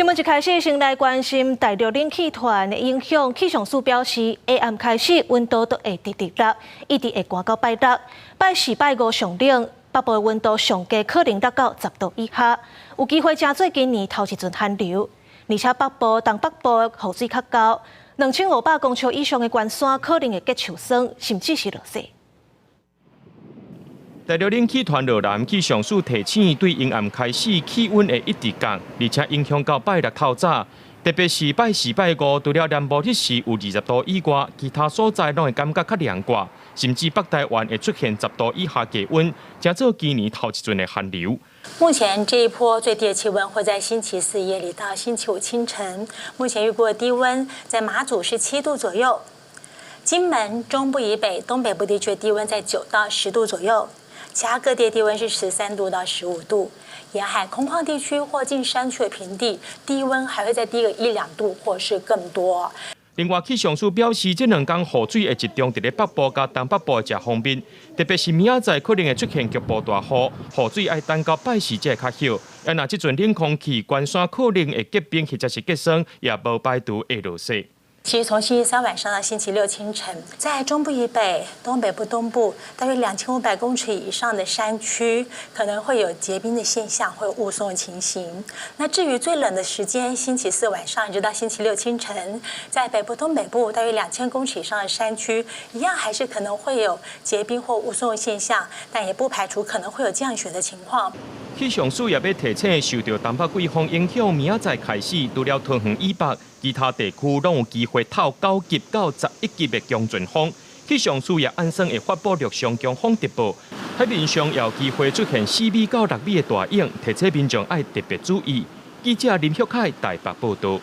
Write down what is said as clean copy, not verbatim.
新聞一開始先來關心大陸冷氣團的影響，氣象署表示，下暗開始溫度都會直直落，一直會寒到拜六、拜四、拜五上冷，北部的溫度上低可能落到10度以下，有機會成做今年頭一陣寒流。而且北部、東北部雨水較厚，2500公尺以上的懸山可能會結霜，甚至是落雪。大陸冷氣團落南，氣象署提醒，對陰暗開始氣溫會一直降，而且影響到拜六透早，特別是拜四、拜五，除了南部彼時有20度以外，其他所在攏會感覺較涼掛，甚至北台灣會出現十度以下低溫，成做今年頭一陣的寒流。目前這一波最低的氣溫會在星期四夜裡到星期五清晨。目前預估的低溫在馬祖是7度左右，金門中部以北、東北部地區的低溫在9到10度左右。其他各地低溫是13度到15度，沿海空曠地區或近山區的平地，低溫還會再低個一兩度或是更多。另外，氣象署表示，這兩天雨水會集中佇咧北部佮東北部的這方面，特別是明仔載可能會出現局部大雨，雨水愛等到拜四才會較歇。啊，若這陣冷空氣懸山可能會結冰或者是結霜，也無排除會落雪。其實從星期三晚上到星期六清晨，在中部以北、東北部、東部大約2500公尺以上的山區，可能會有結冰的現象，會有霧凇的情形。那至於最冷的時間，星期四晚上一直到星期六清晨，在北部、東北部大約2000公尺以上的山區，一樣還是可能會有結冰或霧凇的現象，但也不排除可能會有降雪的情況。氣象署也欲提醒，受著東北季風影響，明仔載開始，除了桃園以北，其他地區攏有機會透9級到11級的強陣風。氣象署也按算會發布陸上強風特報，海面上也有機會出現4米到6米的大湧，提醒民眾愛特別注意。記者林旭凱台北報道。